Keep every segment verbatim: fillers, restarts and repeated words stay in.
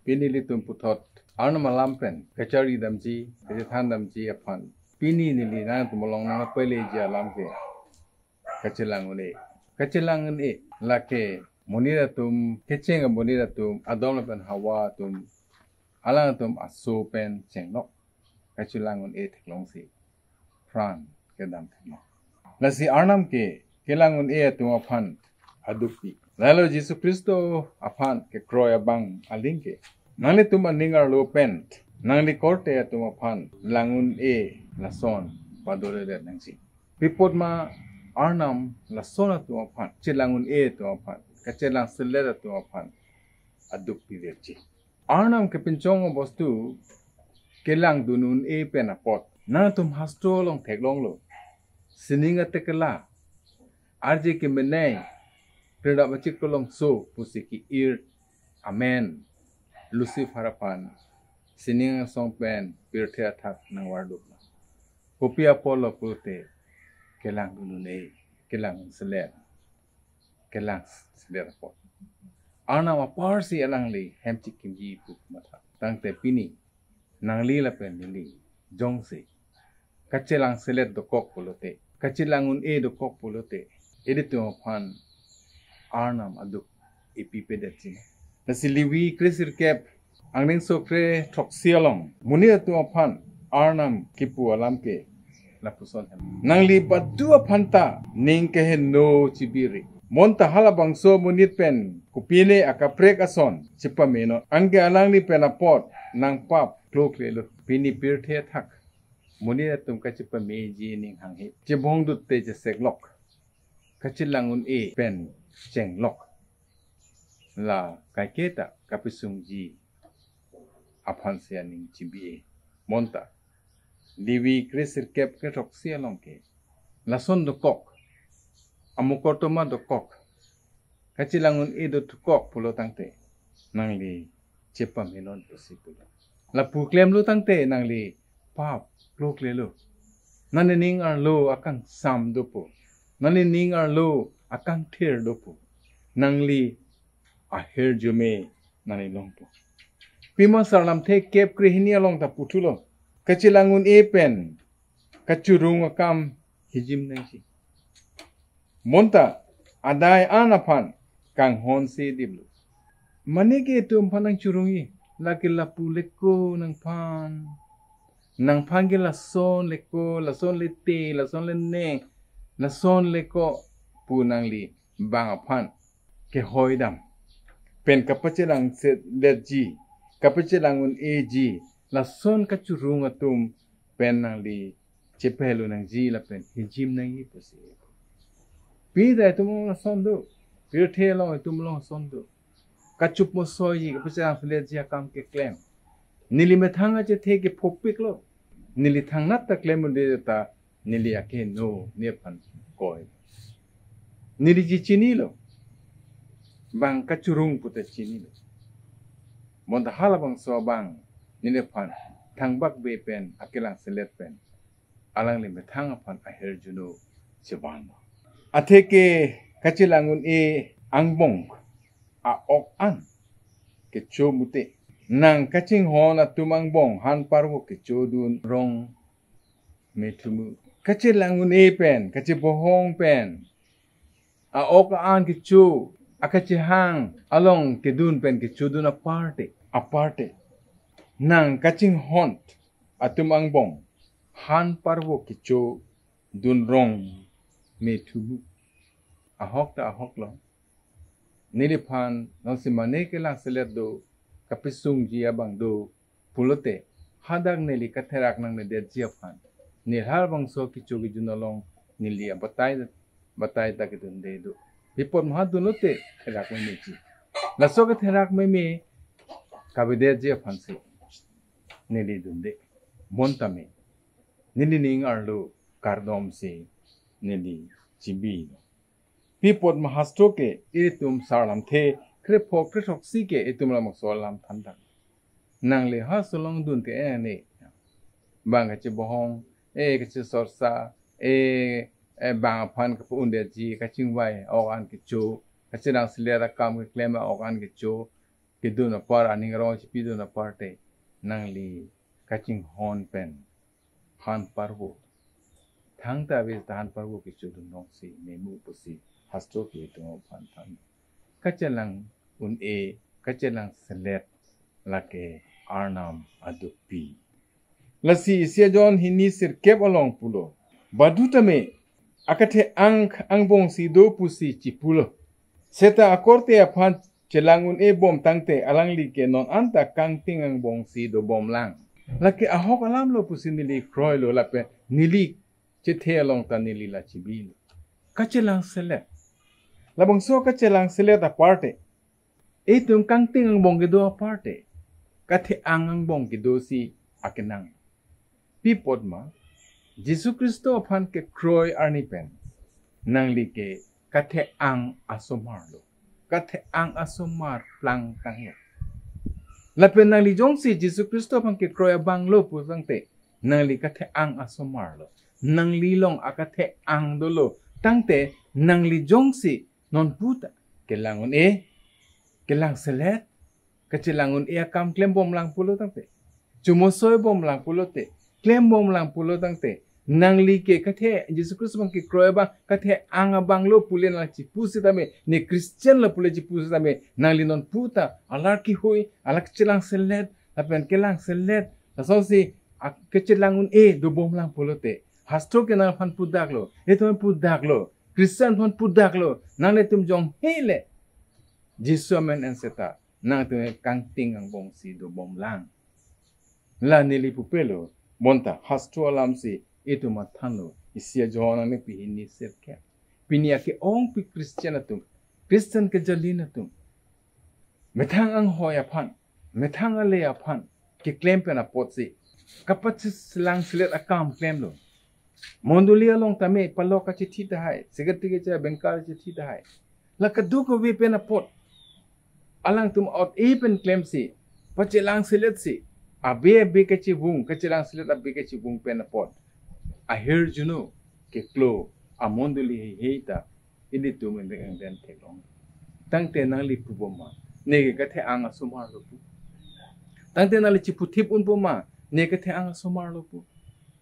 Pini ilitum puthot Arnam alam pen kachari damji, kachethan damji aphan, pini neli nangtum along nangpaleji alam ke kachelang un-e. Kachelang un-e lake monit atum, kecheng amonit atum, Adam lapen Hawa atum, alangtum aso pen chenglok kachelang un-e theklongsi pran kedam theklong. Lasi Arnam ke kelang un-e atum aphan adukpi. Lalo Jisu Khristo aphan kekroi abang aling ke, nanglitum aning arlo pen nangli korte atum aphan lang un-e lason padoledet nangji. Pi apot ma Arnam lason atum aphan, chelang un-e atum aphan, kachelang selet atum aphan adukpiverji. Arnam kepinchong abostu kelangdun un-e pen apot, nangtum hastro along theklonglo. Sining atekela, arje kemenei, kredap achiklo alongso pusi ke-ir amen Lucifer aphan sining asong pen pirthe athak nangvardunlo. Kopi apotlo pulote, kelangdun un-e, kelang selet, kelang selet apot. Arnam aparsi alangli hem chikimji pu matha. Tangte pini nangli lapen neli jongsi kachelang selet dokok pulote, kachelang un-e dokok pulote, ilitum aphan Arnam aduk ipipedetji. Lasi Levi kresirkep, angdengso kre throksi along, monit atum aphan Arnam kipu alam ke lapuson hem. Nangli badu aphan ta ning keheno chibiri. Bonta halabangso monit pen kopine akaprek ason chepamenon. Anke alangli pen apot nangpap kloklelo. Pini pirthe athak monit atum kachepameji aning hanghe. Chebohong dut te cheseklok, kachelang un-e pen chenglok, la kaiketa kapisungji aphansi aning chibi-e. Bonta Levi kresirkep kre throksi along ke lason dokok, amokotoma dokok, kachelang un-e dokok pulo tangte, nangli chepamenon pusi pulo. Lapu klemlo tangte nangli pap kloklelo. Nangli ning arlo akangsam dopo. Nangli ning arlo akangthir dopo. Nangli ahirjume nangli longpo. Pima Sarlamthe kep krehini along ta puthulo, kachelang un-e pen kachurung akam hijim nangji. Bonta adai an aphan kanghonsi dimlo. Mane ke itum aphan nangchurungji, lake lapu leko nangphan. Nangphan ke lason leko, lason lete, lason lene, lason leko pu nangli bang aphan kehoidam pen kapachelang seletji, kapachelang un-eji, lason kachurung atum pen nangli chepahelo nangji lapen hijim nangji pusi. Pida itum along lason do, pirthe along itum along lason do. Kachup mosoiji, kapachelang seletji akam keklem. Neli methang achethe ke phopiklo. Neli thangnat ta klem un-e ta neli akeheno nephan koi. Neli ji chinilo. Bang kachurung puta chinilo. Bonta halabangso abang neliphan thangbak be pen akelang selet pen alangli methang aphan ahirjuno chevan. Atheke kachelang un-e angbong a-ok an kecho mute. Nang kachinghon atum angbong han parvo kechodun rong methumu. Kachelang un-e pen, kachebohong pen, a-ok an kecho, akachehang along kedun pen kechodun aparte, aparte. Nang kachinghon atum angbong han parvo kechodun rong methumu. Ahok ta ahoklo. Neliphan nangsi mane kelang selet do, kapisungji abang do pulote, hadak neli katherak nangnedetji aphan, neli halabangso kecho kejun along neli abatai, batai ta kedunde do. Pi apot ma dunlote therak memeji. Laso ketherak meme kavedetji aphansi neli dunde. Bonta me neli ning arlo kardomsi neli chibi. Pi apot ma hastro ke itum Sarlamthe krepho krethroksi ke itum labangso alam thandak. Nangli hastro along dun ke ene. Bang kachebohong, e kachesorsa, e, e bang aphan kapu-undetji, kachingvai a-ok an kecho, kachelang selet akam keklem a-ok an kecho, kedun apar, aning arong chipidun apar te, nangli kachinghon pen han parvo, thangta ave ta han parvo kechodun longsi memu pusi hastro ke itum aphan than. Kachelang un-e, kachelang selet lake Arnam adukpi. Lasi isi ajon hini sirkep along pulo, badu tame akathe-ang angbongsi do pusi chipulo. Seta akorte aphan chelang un-e bom tangte alangli ke non anta kangting angbongsi dobom lang. Lake ahok alam lo pusi neli kroilo lapen neli chethe along ta neli la chibilo. Kachelang selet. Labangso kachelang selet apar te, itum kangting angbong kedo apar te, kathe-ang angbong kedo si akenang. Pi apot ma, Jisu Khristo aphan kekroi arni pen nangli ke kathe-ang asomar lo. Kathe-ang asomar plang tanglo. Lapen nangli jongsi Jisu Khristo aphan kekroi abang lo pu tangte, nangli kathe-ang asomar lo. Nangli along akathe-ang dolo tangte, nangli jongsi non puta kelang un-e, kelang selet, kachelang un-e akam klembom lang pulo tangte, chomosoi bom lang pulote, klembom lang pulo tangte, nangli ke kathe, Jisu Khristo abang kekroi abang kathe-ang abang lo pule nang chipu sitame, ne Christian lo pule chipu sitame, nangli non puta alar kihui, alar kachelang selet, lapen kelang selet, lasonsi ak-, kachelang un-e dobom lang pulote, hastro ke nangphan pudak lo, itum phan pudak lo, Christian phan pudak lo, nanglitum jong hele Jisu amen en seta nangtum kangting angbongsi dobom lang. La neli pupelo, bonta hastro alamsi itum aphan thanlo, isi ajon angni pi hini sirkep. Pini ake-ongpi Christian atum, Christian kejalin atum, methang anghoi aphan, methang ale aphan keklem pen apotsi kapachelang selet akam klemlo. Mondoli along tame palok kachethi tahai, secretary kecha, banker chethi tahai, la kadokave pen apot alangtum out-e pen klemsi, pachelang seletsi, abe abe kachevung, kachelang selet abe kachevung pen apot, ahirjuno keklo amondoli heihei ta ilitum ingdeng ingden theklong. Tangte nangli pubom ma, neke kathe-ang asomar lo pu? Tangte nangli chiputhip unpo ma, ne kathe-ang asomar lo pu?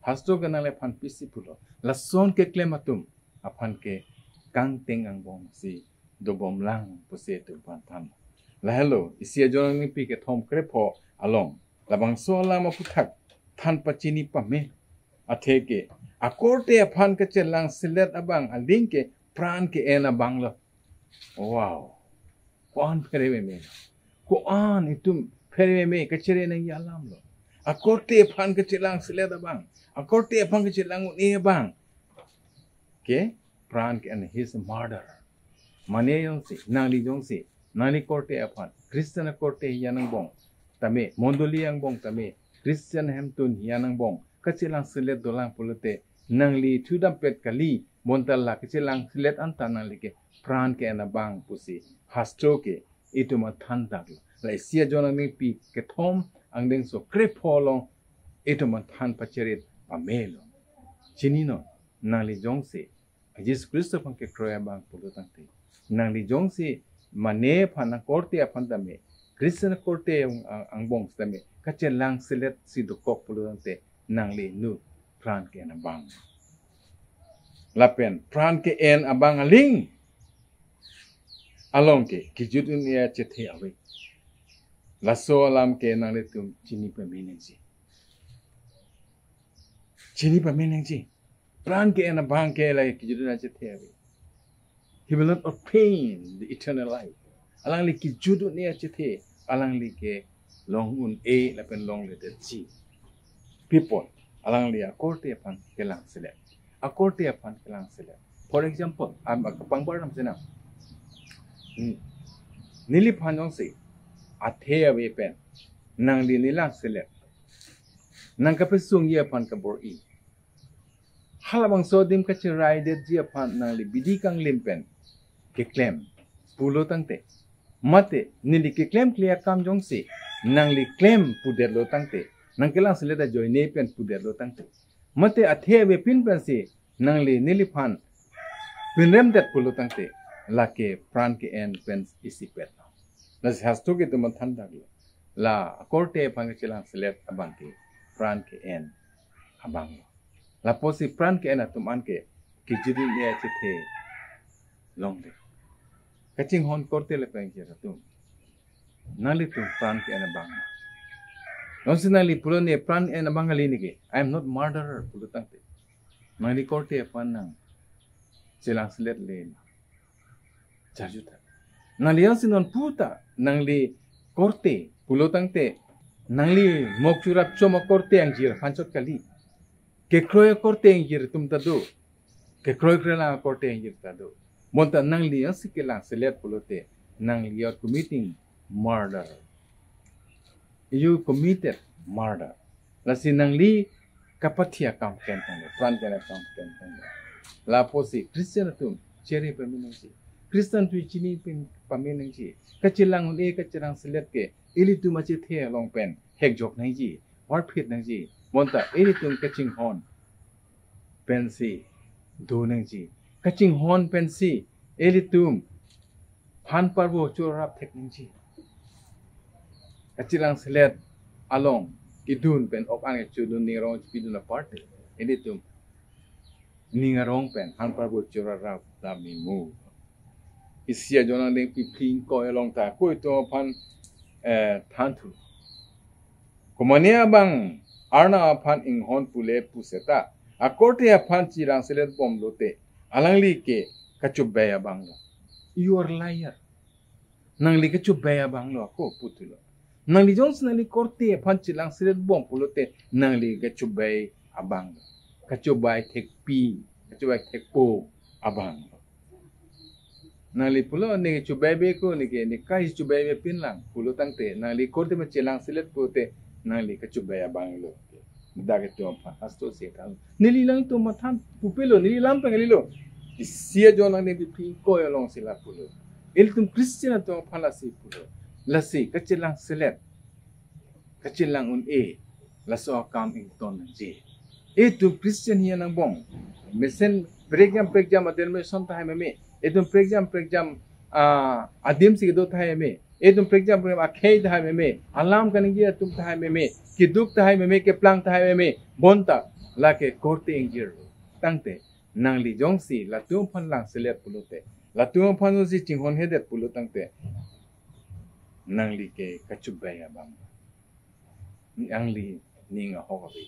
Hastro ke nangliphan pisi pulo, lason keklem atum aphan ke kangting angbongsi dobom lang pusi itum aphan than. Lahelo, isi ajon angni pi kethom krepho along labangso alam aphuthak than pachini pame. Atheke, akorte aphan kachelang selet abang aling ke pran ke-en abang lo. Wow. Ko-an pherememe. Ko-an itum pherememe kachere nangji alam lo. Akorte aphan kachelang selet abang, akorte aphan kachelang un-e abang ke pran ke-en, his murder. Mane jongsi, nangli jongsi, nangli korte aphan, Christian akorte hian angbong tame, mondoli angbong tame, Christian hemtun hian angbong kachelang selet dolang pulote, nangli thudampet kali, bonta la kachelang selet anta nangli ke pran ke-en abang pusi hastro ke itum aphan than dak lo. La isi ajon angni pi kethom angdengso krepho along itum aphan than pacherit pamelo. Chininon, nangli jongsi Jisu Khristo aphan kekroi abang pulo tangte, nangli jongsi mane aphan, akorte aphan tame, Christian akorte ang-, ang-, angbong tame kachelang seletsi dokok pulo tangte, nangli nu pran ke-en abang. Lapen pran ke-en abang aling along ke kejut un-e achethe ave. Laso alam ke nanglitum chini pame nangji. Chini pame nangji. Pran ke-en abang ke la kejut un-e achethe ave. He will not obtain the eternal life. Alangli kejut un-e achethe, alangli ke long un-e lapen longledetji. Pi apot, alangli akorte aphan kelang selet. Akorte aphan kelang selet. For example, am, kapangbar nam senang. Hmm. Neliphan jongsi athe ave pen nangli ne lang selet, nang kapesungji aphan kabor-i, halabangso adim kacheraidetji aphan nangli bidi kanglim pen keklem pulo tangte, mate neli keklemkle akam jongsi nangli klem pudetlo tangte, nang kelang selet ajoine pen pudetlo tangte, mate athe avepin pensi nangli neliphan pinremdet pulo tangte, lake pran ke-en pen isipet. Lasi hastro ke itum mathan daklo. La akorte aphan kachelangselet abang ke pran ke-en abang lo. Lapusi pran ke-en atum an ke kejut-i achethe longle. Kachinghon korte lapen ingjir atum, nanglitum pran ke-en abang lo. Jongsi nangli pulo ne pran en abang kali neke, "I am not murderer," pulo tangte, nangli korte aphan nangchelangselet le ma? Charju tha. Nangli jongsi non puta nangli korte pulo tangte, nangli mok churap chom akorte ingjir aphan chot kali. Kekroi akorte ingjir atum ta do. Kekroi krelang akorte ingjir ta do. Bonta nangli jongsi kelangselet pulote, nangli, you are committing murder. You committed murder. Lasi nangli kapathi akam pen tanglo, pran ke-en akam pen tanglo. Lapusi Christian atum chere pame nangji. Christian atum chini pen pame nangji. Kachelang un-e kachelangselet ke ilitum achethe along pen hekjok nangji, varphit nangji. Bonta ilitum kachinghon pensi do nangji. Kachinghon pensi ilitum han parbo chorap thek nangji. Kachelangselet along kedun pen ok an kechedun, ning arong chepidun aparte, ilitum ning arong pen han parbo chorap dam imu. Isi ajon angdeng piphli ingkoi along ta ko itum aphan, eh, thanthu. Komane abang Arnam aphan inghon pule pu seta, akorte aphan chelangselet bom lote, alangli ke kachobai abang lo. You are liar. Nangli kachobai abang lo ako puthulo. Nangli jongsi nangli korte aphan chelangselet bom pulote, nangli kachobai abang lo. Kachobai thekpi, kachobai thekpo abang lo. Nangli pulo ne kachobai be ko, neke ne kai chobai be pinlang pulo tangte, nangli korte aphan chelangselet pulote, nangli kachobai abang lo. Dak itum aphan hastro si than. Neli lang itum mathan pupelo, neli lam pen kalilo. Isi ajon angdeng piphli ingkoi alongsi la pulo. Ilitum Christian atum aphan lasi pulo. Lasi kachelangselet, kachelang un-e, laso akam ington nangji. Itum Christian hiya nangbong. Mesen prekjam prekjam a-denomination tahai meme. Itum prekjam prekjam, ah, adim si kedo tahai meme. Itum prekjam prekjam akhei tahai meme. Alam kaningje atum tahai meme. Keduk tahai meme, keplang tahai meme. Bonta lake korte ingjir tangte, nangli jongsi latum aphan langselet pulote, latum aphan jongsi chinghonhedet pulo tangte, nangli ke kachobai abang. Nangli ning ahok ave.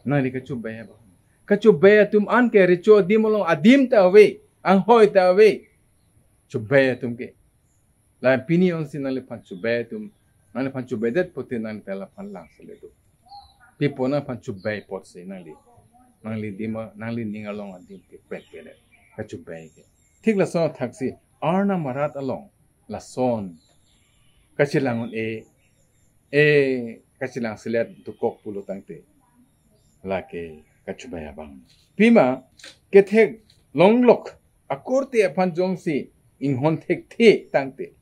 Nangli kachobai abang. Kachobai atum an ke recho adim along adim ta ave, anghoi ta ave. Chobai atum ke. La pini jongsi nangliphan chobai atum, nangliphan chobaidet pulote nangli ta laphan langselet do. Pipo nangphan chobai apotsi nangli, nangli adim a, nangli ning along adim ke pet pet le kachobai ke. Thik lason athaksi Arnam arat along lason kachelang un-e, e, kachelangselet dokok pulo tangte, lake kachobai abang. Pima ketheklonglok akorte aphan jongsi inghon thekthe tangte,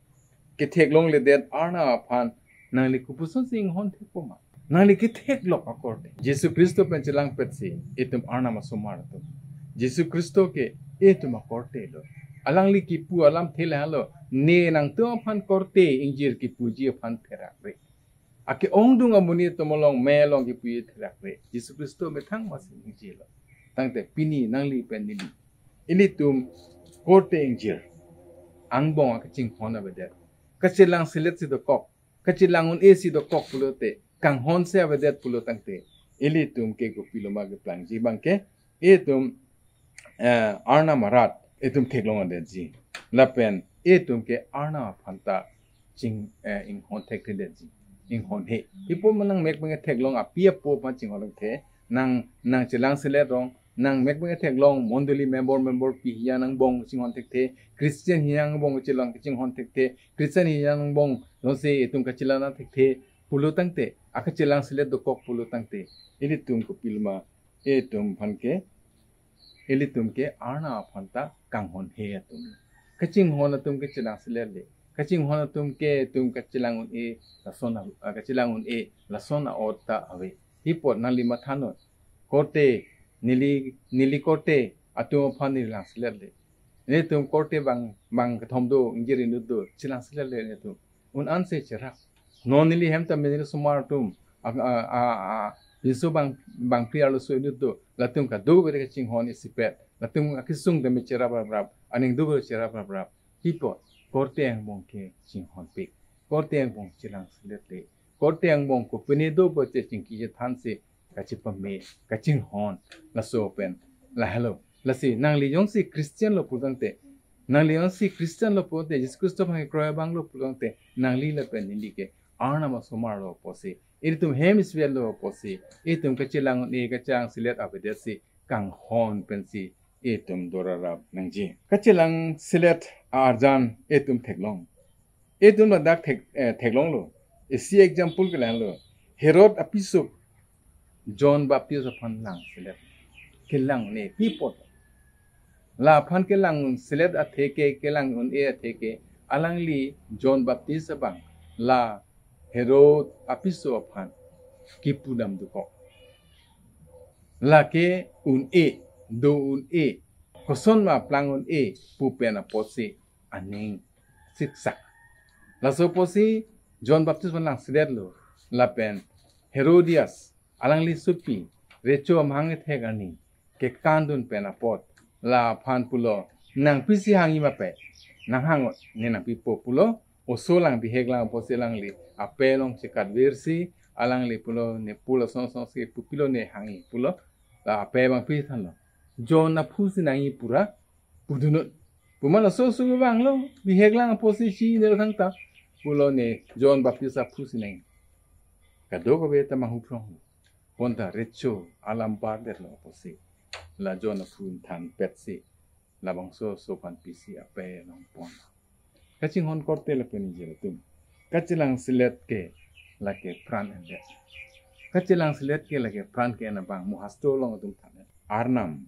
ketheklongledet Arnam aphan nangli kopusonsi inghon thekpo ma? Nangli ketheklok akorte. Jisu Khristo pen chelangpetsi itum Arnam asomar atum. Jisu Khristo ke itum akorte lo. Alangli kipu alamthe lahelo, ne nangtum aphan korte ingjir kipuji aphan therakre. Ake-ongdung amonit atum along me along kipuji therakre. Jisu Khristo methang masi ingjirlo. Tangte pini nangli pen neli, ilitum korte ingjir angbong akachinghon avedet, kachelangselet si dokok, kachelang un-e si dokok pulote, kanghon si avedet pulo tangte, ilitum ke kopiloma keplangji abang ke, itum, eh, Arnam arat itum theklongledetji. Lapen itum ke Arnam aphan ta ching, eh, inghon thekthedetji. Inghonhe. Ipo manang mek mek theklong api apo aphan chinghon thekthe. Nang, nangchelangselet rong, nang mek mek theklong mondoli member member pi hiya nangbong chinghon thekthe. Christian hiya nangbong chelang chinghon thekthe. Christian hiya nangbong jongsi itum kachelang thekthe pulo tangte, akachelangselet dokok pulo tangte, ilitum kopiloma, itum aphan ke, ilitum ke Arnam aphan ta kanghonhe atum. Kachinghon atum ke chelangselet le. Kachinghon atum ke itum kachelang un-e lason a, ah, kachelang un-e lason a-ot ta ave. Ipot nangli mathanon. Korte, neli, neli korte atum aphan neli langselet le. Netum korte bang, bang kethom do, ingjir inut do, chelangselet le netum. Un-an si cherap. Non neli hem ta neli osomar atum, a, a, a, a, pinso bang, bangphli arloso inut do, latum kadokave kachinghon isipet, latum akesung tame cherap rap rap, aning do cherap rap rap. Pi apot, korte angbong ke chinghonpik. Korte angbong chelangselet le. Korte angbong kopine do pulote chingki chethan si kachepame, kachinghon, laso pen, lahelo. Lasi nangli jongsi Christian lo pulotangte, nangli jongsi Christian lo pulotangte, Jisu Khristo aphan kekroi abang lo pulotangte, nangli lapen neli ke Arnam asomar lo apotsi, ilitum hem isipet lo apotsi, ilitum kachelang un-e, kachelangselet avedetsi kanghon pensi ilitum dorarap nangji. Kachelangselet arjan ilitum theklong. Ilitum ladak thek, eh, theklonglo. Isi example kelanglo. Herod apiso John Baptist aphan langselet. Kelang un-e pi apot. Laphan kelangselet atheke, kelang un-e atheke, alangli John Baptist abang la Herod apiso aphan kipudam dokok. Lake un-e, do un-e, kosonma plang un-e pu pen apotsi aning siksak. Laso apotsi John Baptist aphan langseletlo, lapen Herodias alangli sopi, recho amahang ethek arni kekandun pen apot, laphan pulo, nang pisi hangji ma pe, nang hang-o, ne nangpipo pulo, oso lang bihek lang apotsi alangli ape along chekatvirsi, alangli pulo, ne pulo song song si pu pilo ne hangji pulo, la ape abang pisi thanlo, John aphu si nangji pura, pudunnon. Puma laso oso vanglo, bihek lang apotsi chinine thangta, pulo ne John Baptist aphu si nangji. Kadokave ta manghu phrong. Bonta recho alam bardetlo apotsi, la John aphu thanpetsi, labangso oso aphan pisi ape along pon. Kachinghon korte lapen ningje atum, kachelangselet ke lake pran endet. Kachelangselet ke lake pran ke-en abang, mo hastro along atum than-et. Arnam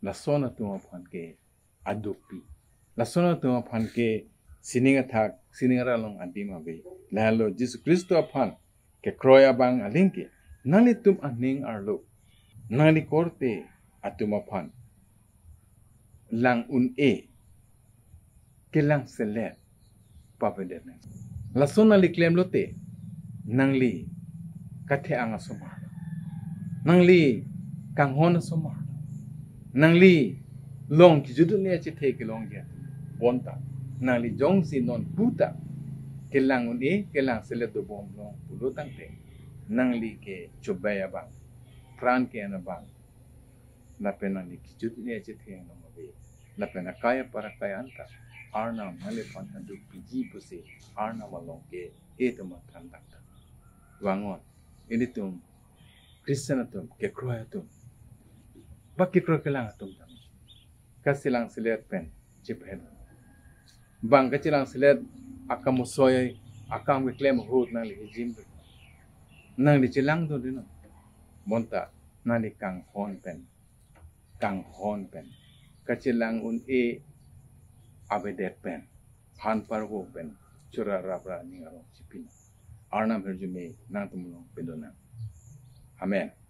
lason atum aphan ke aduk pi. Lason atum aphan ke sining athak, sining aralong adim ave. Lahelo Jisu Khristo aphan kekroi abang aling ke, nanglitum aning arlo, nangli korte atum aphan lang un-e, kelangselet pavedet nang. Lason nangli klemlote, nangli kathe-ang asomar, nangli kanghon asomar, nangli long kejut un-e achethe kelongji atum. Bonta nangli jongsi non puta kelang un-e, kelangselet dobom long pulotangte, nangli ke chobei abang, pran ke-en abang, lapen nangli kejut un-e achethe along ave, lapen akai apar akai anta Arnam nangliphan aduk piji pusi Arnam along ke itum aphan than dakdak. Vangnon, ilitum Christian atum, kekroi atum, ba kekroi kelang atum tame kachelangselet pen chephen. Bang kachelangselet akam osoi, akam keklem ahut nangli hijim, nangli chelangdun ri non. Bonta nangli kanghon pen, kanghon pen, kachelang un-e avedet pen, han parvo pen, chura rap ra ning arong chipin. Arnam ahirjume nangtum along pidun nang. Amen.